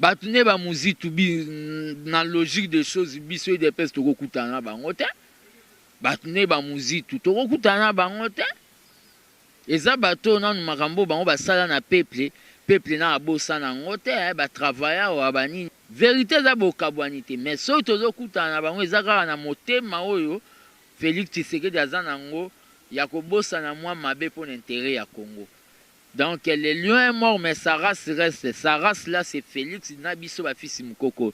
Bato nde ba Muzitu bi na logique des choses biso udps tokokutana na bango te. Bato nde ba Muzitu tokokutana na bango te. Eza bato oyo nanu makambo oyo bango basala na peuple, peuple nanu abosana yango te eh, ba travailla awa ba nini. Verite eza bokabwani te mais soki tozokutana na bango eza kaka na motema oyo Felix Tshisekedi aza na yango ya kobosana mwa mabe pona interet ya Congo. Donc le lion est mort mais sa race reste, sa race là c'est Felix na biso ba fils mukoko.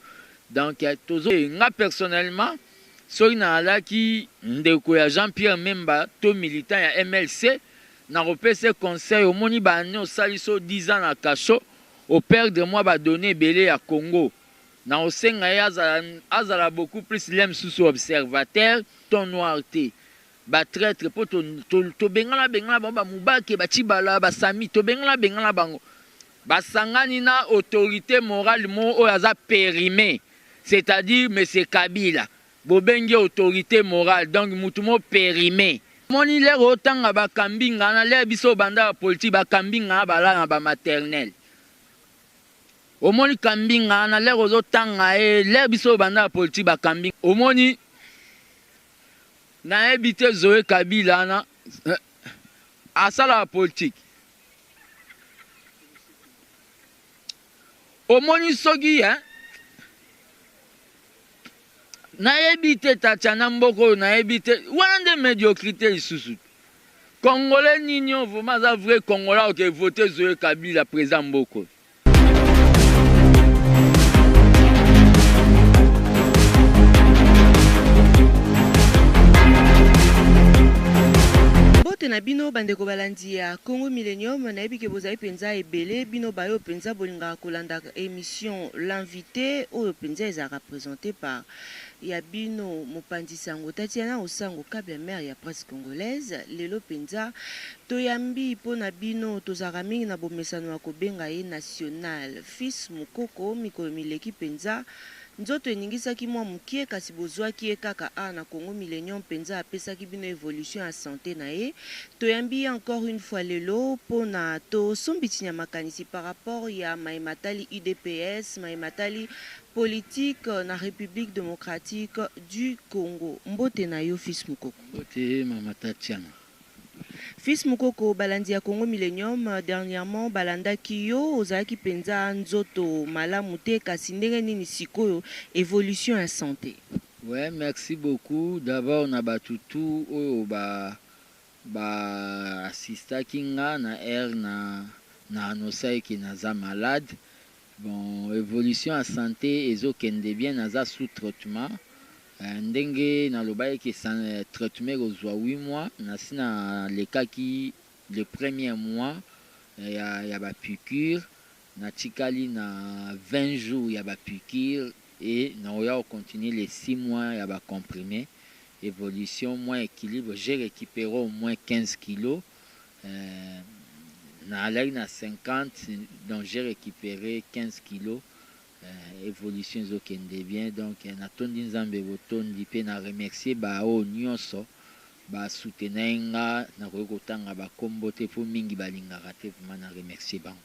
Donc tozo nga personnellement soki naalaki ndeko ya Jean Pierre Memba to militant ya MLC nakopesa ye conseil, omoni ba annees osali so 10 ans na cachot o perdre mwa ba donnees ebele ya Congo, nakosenga ye azala azala beaucoup plus le mosusu observateur to noir te. Ba traitre po to bengana bengana bango ba mubake ba tshibala ba sami to bengana bengana bango ba sangani na autorite morale moko oyo aza perime c'est à dire monsieur kabila bo bengi ye autorite morale donc mutu moko perime. Omoni lere otanga ba kambinga wana lere biso obanda ba politique ba kambinga wana balala na ba maternelle omoni kambinga wana lere ozo tanga ye lere biso obanda ba politique ba kambinga omoni Nayebi te Zoe Kabila wana asalaka politique? Omoni soki hein? Nayebi te Tatiana mboka oyo nayebi te wana nde mediocrite lisusu congolais nini oyo vraiment aza vrai congolais oke vote Zoe Kabila président mboka oyo. Mbote na bino bandeko balandi ya Congo Millennium, nayebi ke bozali mpenza ebele bino bayo mpenza bolingaka kolanda emission L'invité oyo mpenza ezalaka presente par ya bino mopanzi sango Tatiana Osango Kabia mère ya presse congolaise. Lelo mpenza Toyambi po na bino, tozalaka mingi na bomesano ya kobenga ye National. Fils Mukoko, mikolo mileki penza, nzoto eningisaki mwa mokie kasi bozuaki ye kaka awa na Congo Millenium penza apesaki bino evolution ya sante na ye. Toyambi ye encore une fois lelo po na tosombitinya makanisi par rapport ya maye matali udps, maye matali politique na Republique democratique du Congo. Mbote na yo Fils Mukoko. Mbote mama Tatiana. Fils Mukoko, balandi ya Congo Millenium dernièrement balandaki yo ozalaki penza nzoto malamu te kasi ndenge nini sikoyo evolution ya sante? Ouais merci beaucoup d'abord na batu tout oyo ba ba assistaki nga na heure na na annoncaki que naza malade Bon evolution ya sante ezo kende bien naza sous traitement ndenge na lobaki ke traitement eko zua 8 mois nasi na lekaki le premier mois ya ba piqure na tikali na 20 jours ya ba piqure et nakoya ko continuer les 6 mois ya ba comprime evolution mua equilibre j'ai recupere au moins 15 kilos Nalaki na 50 donc j'ai recupere 15 kilos evolution ezo kende bien donc natondi nzambe botondi pe na remercier ba oyo nionso ba soutenaki nga nakoki kotanga ba kombo te po mingi balingaka te vraiment na remercier bango.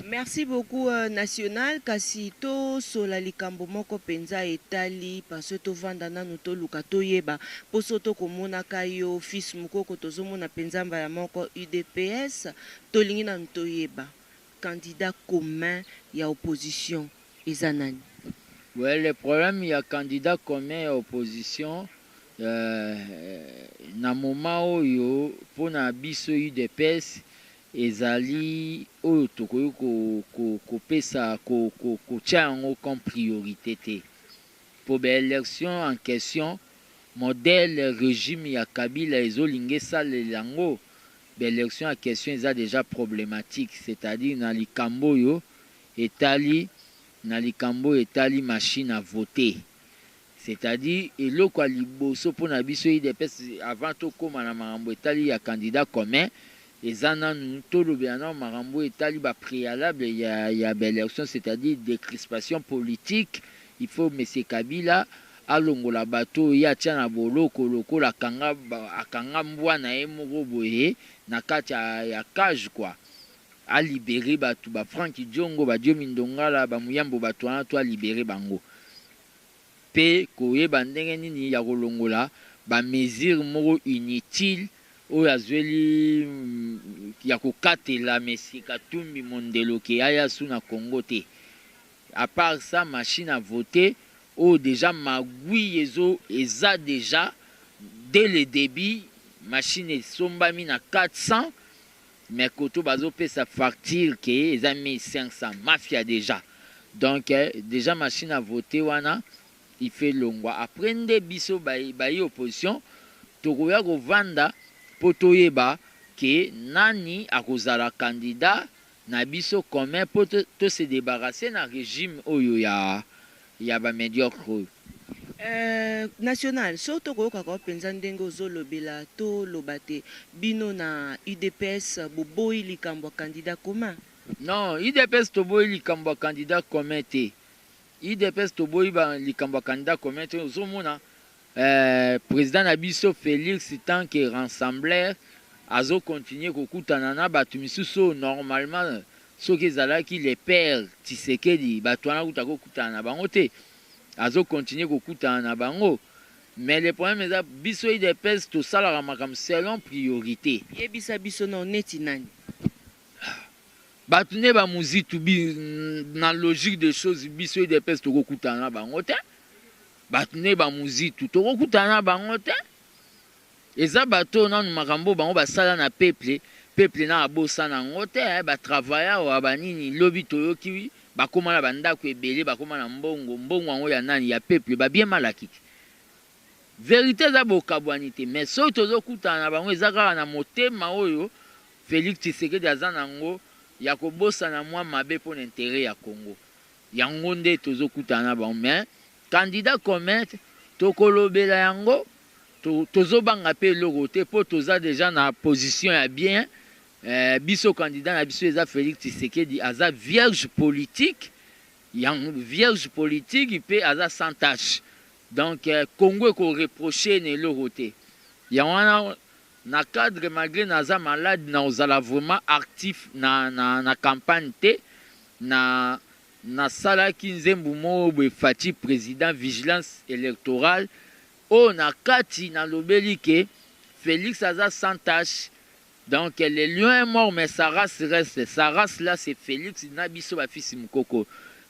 Merci beaucoup national kasi to sola likambo moko penza etali parce to vanda nanu to luka to yeba po so to ko monaka yo fils mukoko tozo mona penza mbala moko udps to lingi nanu to yeba candidat commun ya opposition eza nani? Ouais le problème ya candidat commun ya opposition na moment oyo pona biso udps Ezali oyo tokoki kopesa, kotia yango comme priorite te. Po ba elections en question, modèle regime ya Kabila ezolinga esalela yango, ba elections en question eza dejà problematique, c'est-à-dire na likambo oyo etali na likambo oyo etali machine à voter. C'est à dire eloko ya liboso pona biso udps avant tokoma na makambo etali ya candidat commun eza nanu tolobela nanu makambo oyo etali ba prealable ya ba elections c'est à dire decrispation politique il faut monsieur Kabila alongola bato oyo ye atia na boloko lokola akanga akanga mbwa na ye moko boye na kati ya cage quoi. A liberer batu ba Franck Diongo, ba Diomi Ndongala, ba Muyambo batu wana tout a liberer bango. Pe koyeba ndenge nini ya kolongola ba mesures moko inutiles oyo azueli ya kokatela Monsieur Katumbi mondelo ke aya su na Congo te. A part ça machine à voter oyo dejà magouille ezo eza dejà dès le debut machine esombami na 400 Mais koto bazo pesa facture ke eza 1500 mafia dejà donc dejà machine à voter wana il faut elongwa après nde biso bayi opposition tokoya kovanda po toyeba ke nani akozala candidat na biso commun po to se debarrasser na regime oyo ya ba mediocre oyo. Euh national soki to koyokaka yo penza ndenge ozo lobela to loba te bino na udps boboyi likambo ya candidat commun? Non udps toboyi likambo ya candidat commun te udps toboyi ba likambo ya candidat commun te ozo mona eh, president na biso Felix tant que rassembleur azo continuer kokutana na batu misusu oyo normalement soki ezalaki le père Tshisekedi batu wana kutu akokutana na bango te azo continuer kokutana na bango mais le problème eza biso udps tosalaka makambo selon priorite. Yebisa biso nao neti nani? Batu nde ba muzitu bi na logique des choses biso udps tokokutana na bango te batu nde ba muzitu tokokutana na bango te Eza bato oyo nanu makambo oyo bango basala na peuple, peuple nanu abosana yango te eh, ba travailla awa ba nini lobi toyoki bakoma na ba ndaku ebele bakoma na mbongo, mbongo yango ya nani? Ya peuple, ba bien mal acquis. Verite eza bokabwani te mais soki tozo kutana na bango eza kaka na motema oyo Felix Tshisekedi aza na yango ya kobosana mwa mabe pona interet ya Congo. Yango nde tozo kutana na bango mais candidat commun tokolobela yango tozo banga pe eloko te po toza dejà na position ya bien biso candidat na biso eza Felix Tshisekedi aza vierge politique yango vierge politique pe aza sans tache donc Congo eko reprocher na eloko te yango wana na cadre malgre naza malade nakozala vraiment actif na na campagne te na nasalaki nzembu moko boye Fatshi president vigilance electorale oyo na kati nalobeli ke Felix aza sans tache donc le lion est mort mais sa race reste sa race là c'est Felix na biso ba fils mukoko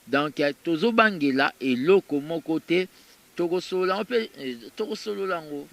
donc tozobangela eloko moko te Tokosolola yango pe tokosolola yango.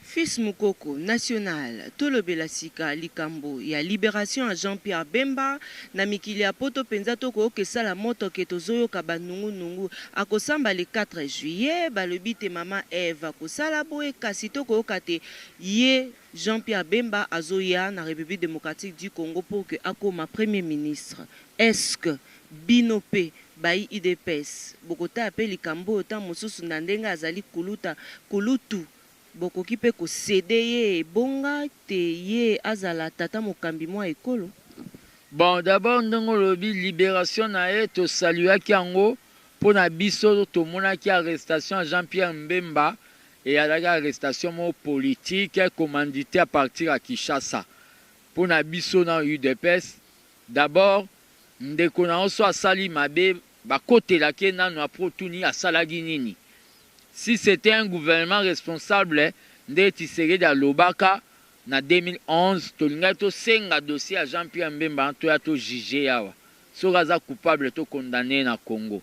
Fils Mukoko, National, tolobela sika likambo ya liberation ya Jean Pierre Bemba, na mikili ya poto penza tokoyoka esala moto ke tozoyoka ba nungu nungu, akosamba le 4 juillet, balobi te mama Eve akosala boye kasi tokoyoka te ye Jean Pierre Bemba azoya na Republique Democratique du Congo pour que akoma premier ministre, est ce que bino pe Bayi udps bokotaya pe likambo oyo tango mosusu na ndenge azali kuluta kulutu bokoki pe ko ceder ye ebonga te ye azala tata mokambi mwa ekolo? Bon d'abord ndenge olobi liberation na ye to saluaki yango po na biso tomonaki arrestation ya Jean Pierre Mbemba eyalaki arrestation moko politique commandite à partir ya Kinshasa po na biso na udps d'abord Ndeko na yo so asali mabe bakotelaki ye nanu apres otuni asalaki nini? Si c'etait un gouvernement responsable nde Tshisekedi alobaka na 2011 tolingaki tosenga dossier ya Jean Pierre Mbemba wana toya to juger ye awa soki aza coupable to condamner ye na Congo.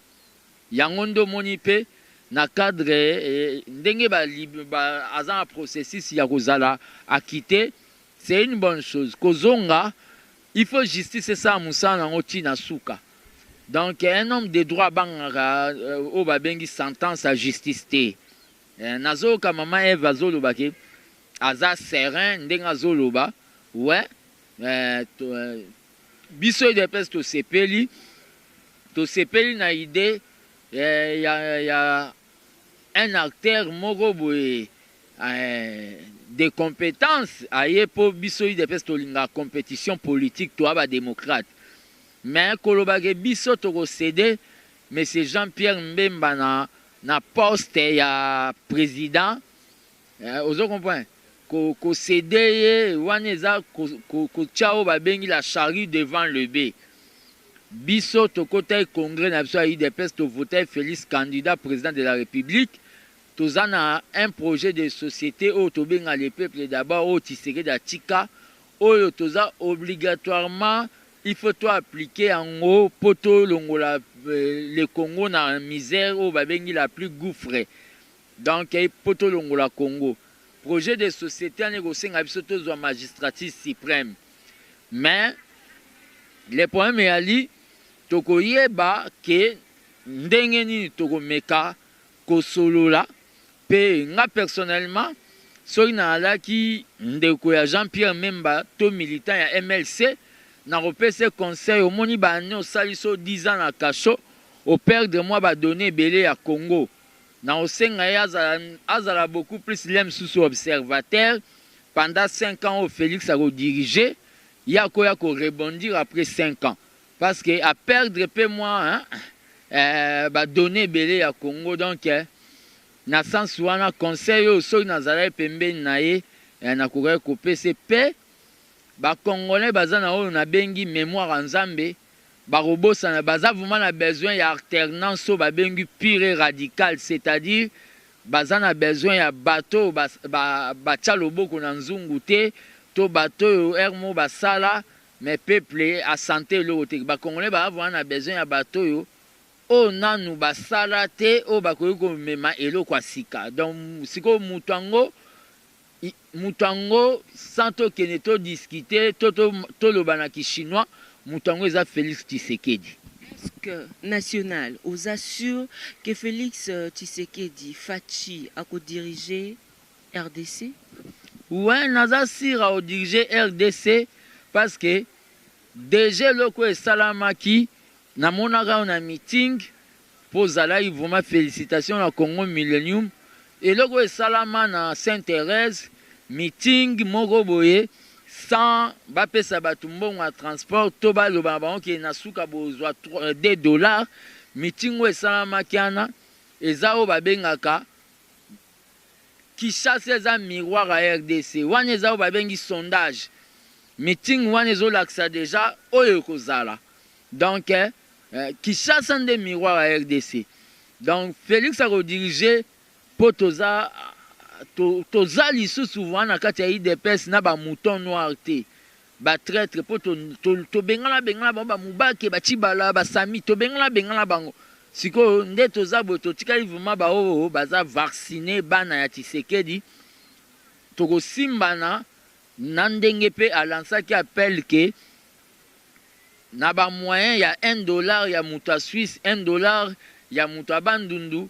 Yango nde omoni pe na cadre ndenge ba aza na processus ya kozala acquitte c'est une bonne chose kozonga Il faut justice esala musala na yango ti na suka. Donc un homme de droit abangaka oyo babengi sentence ya justice te. Nazoyoka maman Eve azoloba ke aza serein ndenge azoloba ouais biso udps tosepeli tosepeli na idee ya un acteur moko boye de competence aye po biso udps tolingaka competition politique toa ba democrate mais koloba ke biso toko ceder monsieur Jean Pierre Mbemba na na poste ya president ozo comprendre? Ko ceder ye wana eza kotia oyo babengi la charrue devant le bœuf. Biso tokotaki congrès na biso ya udps to votaki Felix candidat president de la republique. Toza na un projet de societe oyo tobenga le peuple d'abord oyo Tshisekedi atika oyo toza obligatoirement il faut to appliquer yango po tolongola le Congo na misère oyo babengi la plus gouffre. Donc po tolongola Congo projet de societe wana ekosenga biso tozwa magistrature supreme mais le problème eyali tokoyeba ke ndenge nini tokomeka kosolola pe nga personnellement soki naalaki ndeko ya Jean Pierre Memba to militant ya MLC nakopesa ye conseil omoni ba annee osali so 10 ans na cachot o perdre mwa ba donnees ebele ya Congo. Nakosenga ye azala azala beaucoup plus le msusu observateur pendant 5 ans oyo Felix ako diriger, ye akoya ko rebondir après 5 ans parce que a perdre pe mwa hein eh, ba donnees ebele ya Congo donc na sens wana conseil oyo soki nazalaki pembeni na ye eh, nakokaki kopesa ye pe ba congolais baza na oyo nabengi memoire ya Nzambe. Bakobosana baza vraiment na besoin ya alternance oyo babengi pure et radicale c'est à dire baza na besoin ya bato oyo batia loboko na nzungu te to bato oyo heure moko basala mais peuple a sentir eloko te. Ba congolais baza vraiment na besoin ya bato oyo oyo nanu basala te oyo bakoki komema eloko ya sika donc sikoyo mutu yango Moto yango sans tokende to discuter to toloba na ki chinois, moto yango eza Felix Tshisekedi. Est ce que national oza sur que Felix Tshisekedi, Fatshi, ako diriger rdc? Ouais naza sur ako diriger rdc parce que dejà eloko oyo esalamaki namonaka yo na meeting Po ozalaki vraiment felicitations na Congo millenium eloko oyo esalama na saint Therèse meeting moko boye sans bapesa batu mbongo ya transport to baloba na bango ke na suka bozwa 2 dollars. Meeting oyo esalamaki wana eza oyo babengaka Kinshasa eza miroir ya rdc wana eza oyo babengi sondage. Meeting wana ezolakisa dejà oyo ekozala donc Kinshasa nde miroir ya rdc donc Felix ako diriger po toza toza lisusu wana na kati ya udps na ba mouton noir te, ba traitre po tobengana bengana bango, ba mubake, ba tshibala, ba sami, tobengana bengana bango. Sikoyo nde toza boye, totikali vraiment ba oyo baza vaccine bana ya Tshisekedi. Tokosimbana na ndenge pe alansaki appel ke na ba moyen ya 1 dollar ya moto ya Suisse, 1 dollar ya moto ya Bandundu,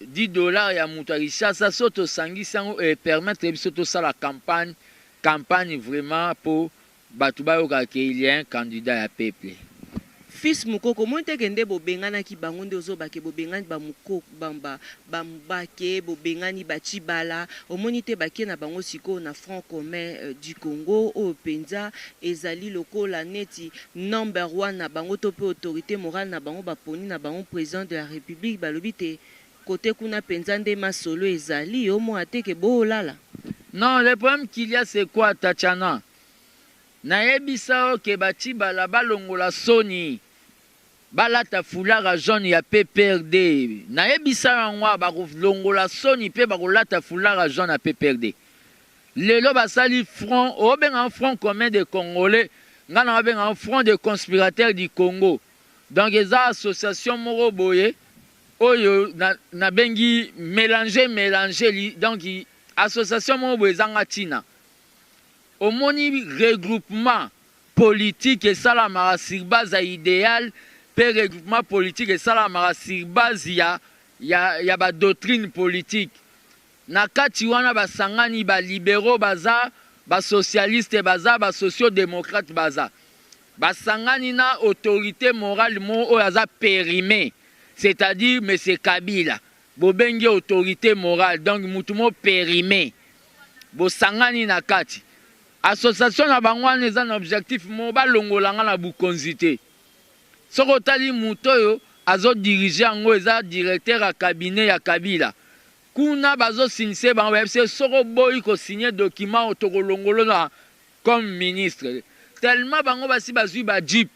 10 dollars ya moto ya Kinshasa, so tosangisi yango e permettre biso tosala campagne, campagne vraiment po bato bayoka ke il y a un candidat ya peuple. Fils Mukoko, omoni te ke nde bobenganaki bango nde ozoba ke bobengani ba Mukoko, ba Mubake, bobengani ba Tshibala, omoni te bake na bango sikoyo na Front commun du Congo oyo penza ezali lokola neti number one na bango to pe autorite morale na bango, baponi na bango president de la Republique, balobi te kote kuna penza nde masolo ezali, omona te ke boolala. Non, le problème qu'il y a, c'est quoi, Tatiana? Nayebisa yo ke ba Tshibala balongola soni balata foulard ya jaune ya PPRD. Nayebisa yo yango awa, bakolongola soni pe bakolata foulard ya jaune ya PPRD. Lelo basali front, obenga yango front commun des Congolais, nga na obenga yango front des conspirateurs du Congo. Donc eza association moko boye oyo nabengi mélanger mélanger, donc association moko boye ezanga ntina. Omoni regroupement politique esalamaka sur base ya ideal pe regroupement politique esalamaka sur base ya ba doctrine politique. Na kati wana basangani ba liberaux baza, ba socialistes baza, ba socio-democrates baza. Basangani na autorite morale moko oyo aza perime, c'est-à-dire monsieur Kabila. Bobengi ye autorite morale, donc mutu moko perime. Bosangani na kati. Association na bango wana eza na objectif moko, balongola nga na bukonzi te. Soki otali mutu oyo azo diriger yango eza directeur ya cabinet ya Kabila. Kuna bazo signise bango bayebisi ye soki oboyi ko signe document oyo toko longolo na comme ministre tellement bango basi bazui ba jeep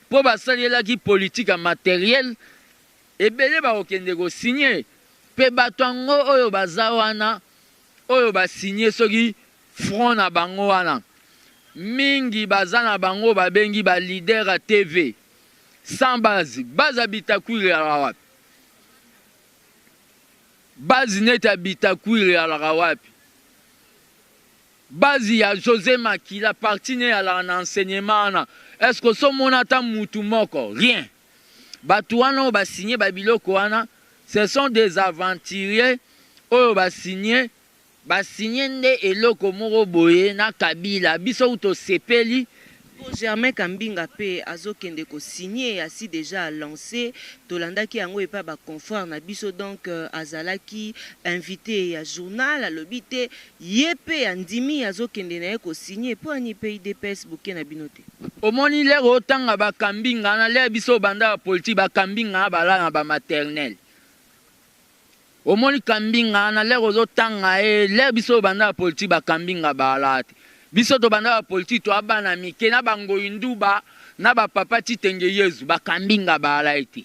po basalelaki politique ya materiel ebele bakokende ko signe pe bato yango oyo baza wana oyo ba signe soki front na bango wana mingi baza na bango babengi ba leader ya TV sans base base ya Bitakwira ezalaka wapi? Base neti ya Bitakwira ezalaka wapi? Base ya Jose Makila parti ne ezalaka na enseignement wana est ce que osi omona ata mutu moko? Rien. Batu wana oyo ba signe ba biloko wana ce sont des aventuriers oyo ba signe Ba signe nde eloko moko boye na kabila biso kutu tosepeli. Po Germain Kambinga pe azo kende ko signe asi dejà a lance tolandaki yango epa ba confrères na biso donc azalaki invite ya journal alobi te ye pe andimi azo kende naye ko signe po ani pe udps boke na bino te. Omoni lere otanga ba kambinga wana lere biso obanda ba politique ba kambinga wana balala na ba maternelle Omoni kambinga wana lere ozo tanga ye lere biso banda ba politique ba kambinga baala te biso tobanda ba politique toa bana mike na ba ngoyi nduba na ba papa tshitenge yezu ba kambinga baala ye te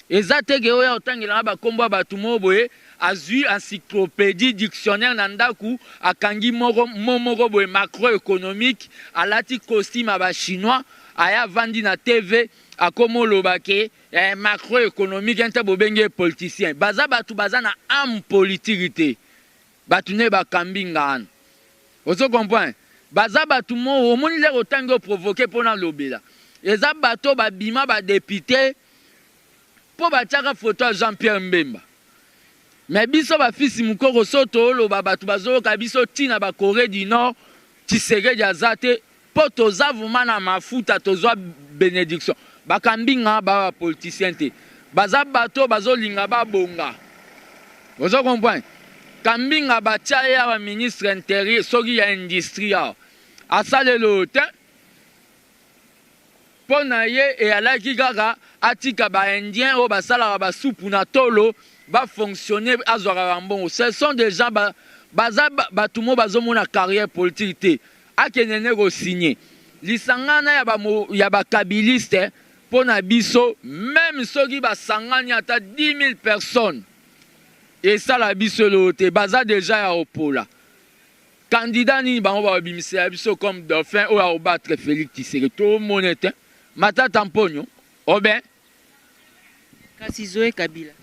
eza te ke oya otangela nga ba kombo ya batu moko boye azui encyclopedie dictionnaire na ndaku akangi moko mot moko boye macro economique alati costume ya ba chinois aya avandi na TV akomi oloba ke Eh macro economique ente bobengi ye politicien baza batu baza na ame politique te batu nde bakambi ngana ozo comprendre baza batu moo omoni lere otangi o provoque po nalobela eza bato babima ba depute po batiaka photo ya Jean Pierre Mbemba mais biso ba fils mukoko so tooloba batu bazoyoka biso ti na ba Coree du Nord Tshisekedi aza te Po toza vraiment na mafuta tozwa benediction. Ba kambinga ba ba politiciens te. Baza bato oyo bazo linga ba bonga. Ozo comprendre? Kambinga ba tia ye awa ministre interieur soki ya industrie awa. Asaleli oyo te. Po na ye eyalaki kaka atika ba indiens oyo basalaka ba supu na tolo ba fonctionner azwaka ba mbongo. Ce sont des gens ba baza batu moko bazo mona carrière politique te. Akende nde ko signer. Lisanga wana ya ba ya ba kabilistes mpo na biso meme soki basangani ata 10.000 personnes esala biso eloko te baza dejà ya kopola. Candidat nini bango bakobimisela biso comme dauphin oyo ako battre Felix Tshisekedi tomona te. Matata Mponyo obe. Kasi Zoe Kabila.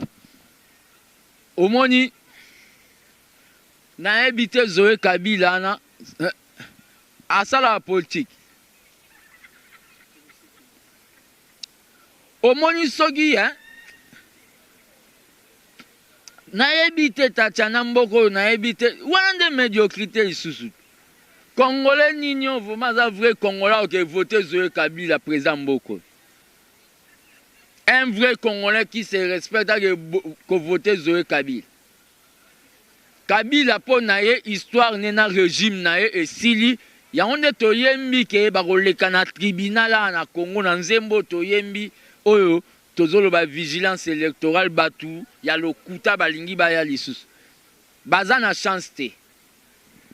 Omoni Nayebi te Zoe Kabila wana asalaka politique? Omoni soki hein? Nayebi te Tatiana mboka oyo nayebi te wana nde mediocrite lisusu congolais nini oyo vraiment aza vrai congolais oke vote Zoe Kabila president mboka oyo un vrai congolais qui se respecte ake ko vote Zoe Kabila Kabila po na ye histoire ne na regime na ye esili yango nde toyembi ke bakoleka na tribunal awa na Congo na nzembo toyembi oyo tozoloba vigilance electorale batu ya lokuta balingi baya lisusu baza na chance te.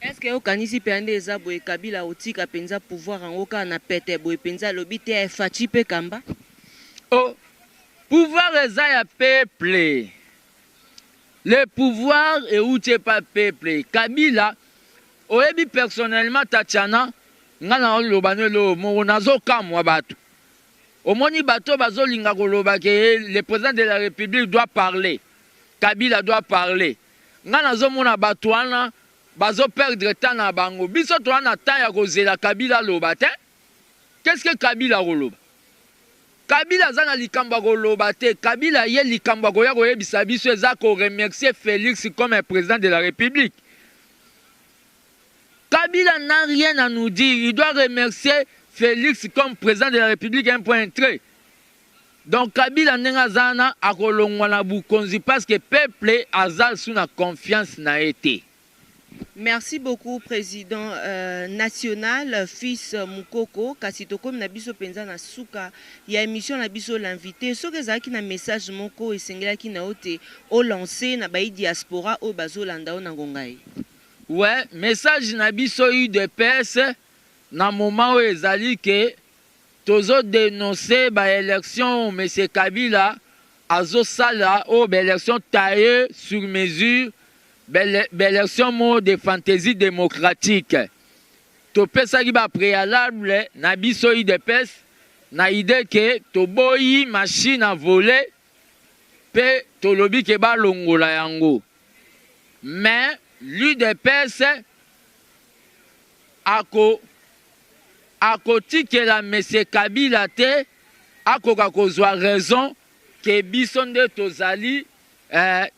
Est ce que okanisi penza nde eza boye Kabila akotika penza pouvoir yango kaka na pete boye penza alobi te Fatshi pe kamba? Oh pouvoir eza ya peuple Le pouvoir ewuti epa peuple kabila oyebi personnellement Tatiana nga na loba no eloko moko nazo kamwa batu omoni bato bazo linga koloba ke le president de la republique doit parler kabila doit parler nga nazo mona batu wana bazo perdre temps na bango biso toza na temps ya kozela kabila aloba te qu'est-ce que kabila akoloba Kabila aza na likambo ya koloba te, Kabila ye likambo akoya koyebisa biso eza ko remercier Felix comme un president de la republique. Kabila n'a rien à nous dire, il doit remercier Felix comme president de la republique un point un trait. Donc Kabila ndenge aza wana akolongwa na bukonzi parce que peuple aza su na confiance na ye te. Merci beaucoup president national fils mukoko kasi tokomi na biso penza na suka ya emission na biso l'invite soki ezalaki na message moko esengelaki na yo te o lancer na bayi diaspora oyo bazo landa yo na ngonga eye. Ouais message na biso udps na moment oyo ezali ke tozo denoncer ba elections oyo monsieur Kabila azo sala oyo ba elections taille sur mesure ba elections moko de fantaisie democratique. Topesaki ba prealable na biso udps na idee ke toboyi machine à voler pe tolobi ke balongola yango mais l'udps ako akotikela monsieur Kabila te akoka kozua raison ke biso nde tozali eh,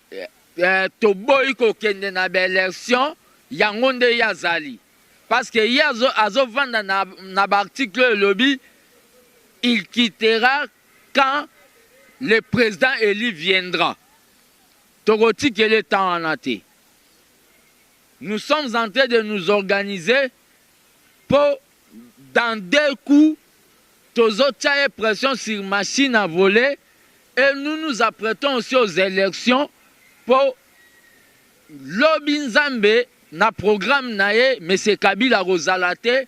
eh, toboyi kokende na ba election yango nde ye azali parce que ye azovanda na, na ba article oyo elobi il quittera quand le président élu viendra. Tokotikela ye temps wana te. Nous sommes en train de nous organiser po dans deux coups tozo tia ye pression sur machine à voler et nous nous apprêtons aussi aux elections po lobi Nzambe na programme na ye monsieur Kabila akozala te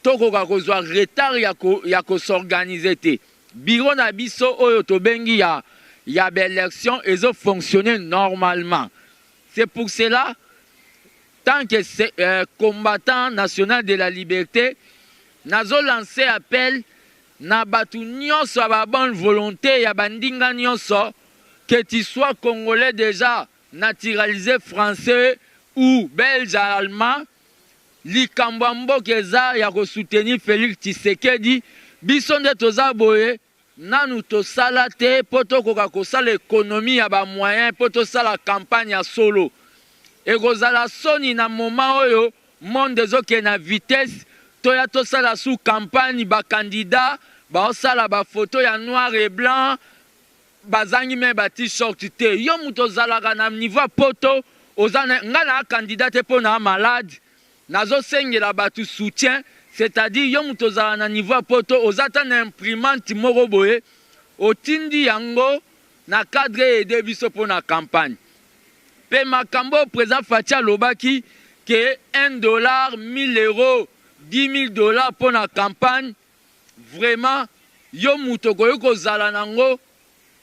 tokoka kozwa retard ya ko ya ko s'organiser te. Bureau na biso oyo tobengi ya ya ba elections ezo fonctionner normalement. C'est pour cela tant que combattant national de la liberte nazo lancer appel na batu nionso ya ba bonne volonte ya ba ndinga nionso que tu sois congolais dejà naturalise français ou belge allemand likambo ya mboka eza ya ko soutenir Felix Tshisekedi biso nde toza boye Nanu tosala te po tokoka kosala economie ya ba moyens po tosala campagne ya solo. Ekozala soni na moment oyo monde ezokende na vitesse toya tosala sous campagne ba candidats baosala ba photos ya noir et blanc bazangi meme ba t-shirt te. Yo mutu ozalaka na niveau ya poto oza na nga naa candidat te po naa malade Nazo sengela batu soutien, c'est à dire yo mutu ozala na niveau ya poto oza ata na imprimante moko boye otindi yango na cadre e aider biso pona campagne. Pe makambo oyo president Fatshi alobaki que un dollar, 1000 euros, 10.000 dollars pona campagne, vraiment yo mutu okoki kozala nango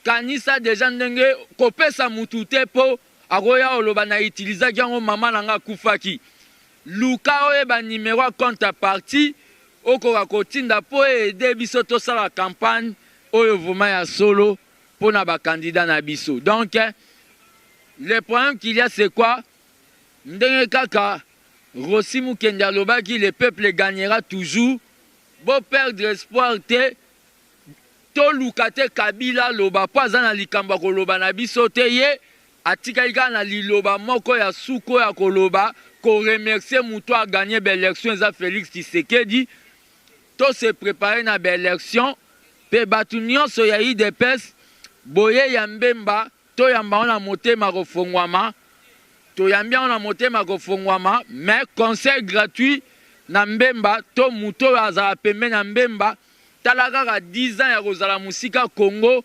kanisa dejà ndenge kopesa mutu te po akoya oloba na utilisaki yango maman na nga akufaki luka oyeba numero ya compte ya parti okoka kotinda po e aider biso tosala campagne oyo vraiment ya solo pona ba candidats na biso donc le problème qu'il y a c'est quoi ndenge kaka Rossy Mukendi alobaki le peuple gagnera toujours bo perdre espoir te Toluka te Kabila aloba po aza na likambo ya koloba na biso te ye atikali kaka na liloba moko ya suka oyo akoloba ko remercier mutu a gagner ba elections eza Felix Tshisekedi to se preparer na ba elections pe batu nionso ya udps boye ya Mbemba Toyamba yango na motema kofongwama, toyambi yango na motema kofongwama, mais conseil gratuit na Mbemba to moto oyo azala pembeni ya Mbemba, tala kaka 10 ans ya kozala mosika Congo,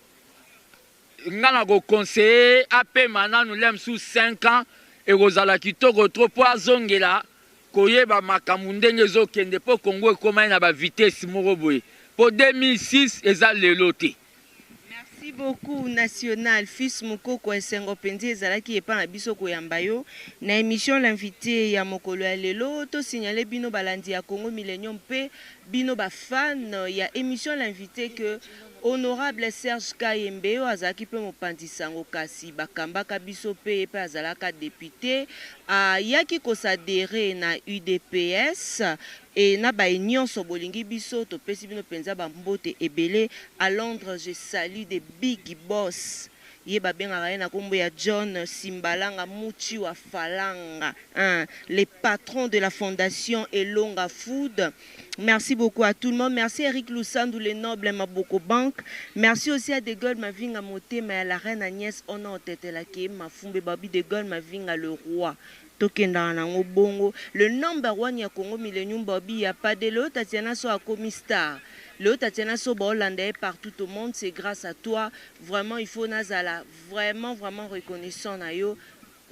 nga na ko conseiller ye apema nanu lem sous 5 ans ekozala kitoko trop po azongela koyeba makambo ndenge ezokende po Congo ekomaki na ba vitesse moko boye po 2006 eza lelo te. Merci beaucoup national fils mukoko esengo penza ezalaki epa na biso koyamba yo na emission l'invite ya mokolo ya lelo to signaler bino balandi ya Congo millennium pe bino ba fan ya emission l'invite que honorable Serge Kayembe oyo azalaki pe mopanzi sango kasi bakambaka biso pe ye pe azalaka depute ayaki ko s'adherer na udps Et na baye nionso bolingi biso topesi bino penza ba mbote ebele à Londres je salue the big boss ye babengaka ye na kombo ya John Simbalanga Muchi wa Falanga hein le patron de la fondation Elonga Food merci beaucoup à tout le monde merci Eric Lusandu le noble Maboko Bank merci aussi à De Gaulle Mavinga motema ya la reine Agnès Ona Otetela ke Mafumbe Babi De Gaulle Mavinga le roi. Tokendaka nango bongo. Le number one ya Congo Millennium Bobby ya pas de Leo Tatiana so akomi star. Leo Tatiana so baolanda ye partout au monde, c'est grâce à toi. Vraiment il faut nazala vraiment vraiment reconnaissant na yo.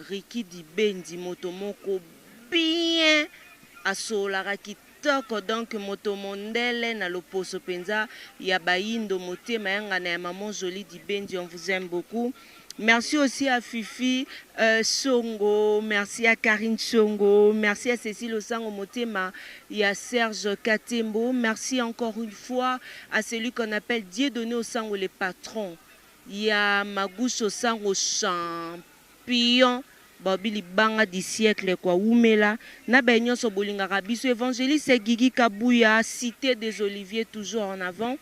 Ricky Dibendi moto moko bien asololaka kitoko donc moto mondele na loposo penza ya bayindo motema ya ngana ya maman Jolie Dibendi, on vous aime beaucoup. Merci aussi à Fifi Songo, merci à Karine Songo, merci à Cécile Osango Motema et à Serge Katembo. Merci encore une fois à celui qu'on appelle Dieudonné Osango le patron. Il y a Magouche Osango champion. Babi libanga du siècle quoi wumela na ba nyonso bolingaka biso évangéliste Guigui Kabuya cité des Oliviers toujours en avant.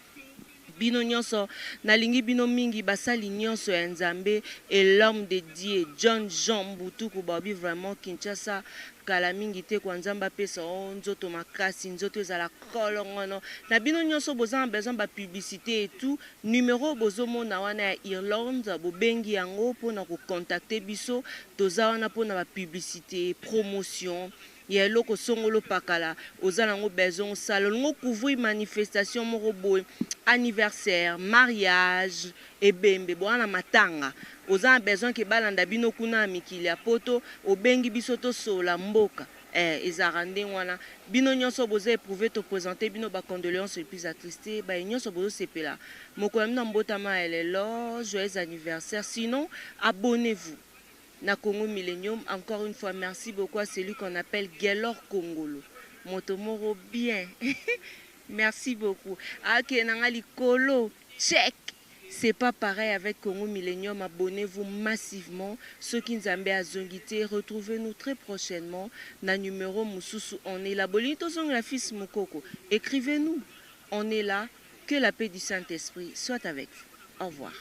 Bino nyonso nalingi bino mingi basali nyonso ya Nzambe et l'homme de Dieu John Jean Mbutuku babi vraiment Kinshasa kala mingi te kwa Nzambe apesa o nzoto makasi nzoto ezala kolongono na bino nyonso boza na besoin ba publicité et tout numéro bozomona wana ya Irlande bobengi yango mpona kocontacter biso toza wana mpona ba publicité promotion ya eloko songolo pakala oza nango besoin osala olingo couvrir manifestation moko boye anniversaire mariage ebembe bwana matanga oza na besoin ke balanda bino kuna ya mikili ya poto obengi biso tosola mboka ezalaka ndenge wana bino nyonso boza éprouvé toprésente bino bacondoléance le plus attristé baye nyonso bozosepela mokolo ya bino mbotama ya lelo joyeux anniversaire. Sinon abonnez-vous na Congo Millennium. Encore une fois, merci beaucoup à celui qu'on appelle Gelor Kongolo. Motomoro bien. Merci beaucoup. Ok, nanga likolo, check. C'est pas pareil avec Congo Millennium. Abonnez-vous massivement. Ceux qui nous ont azongité, retrouvez-nous très prochainement. Na numéro mosusu, on est là. Bolito la fils Mukoko. Écrivez-nous. On est là. Que la paix du Saint-Esprit soit avec vous. Au revoir.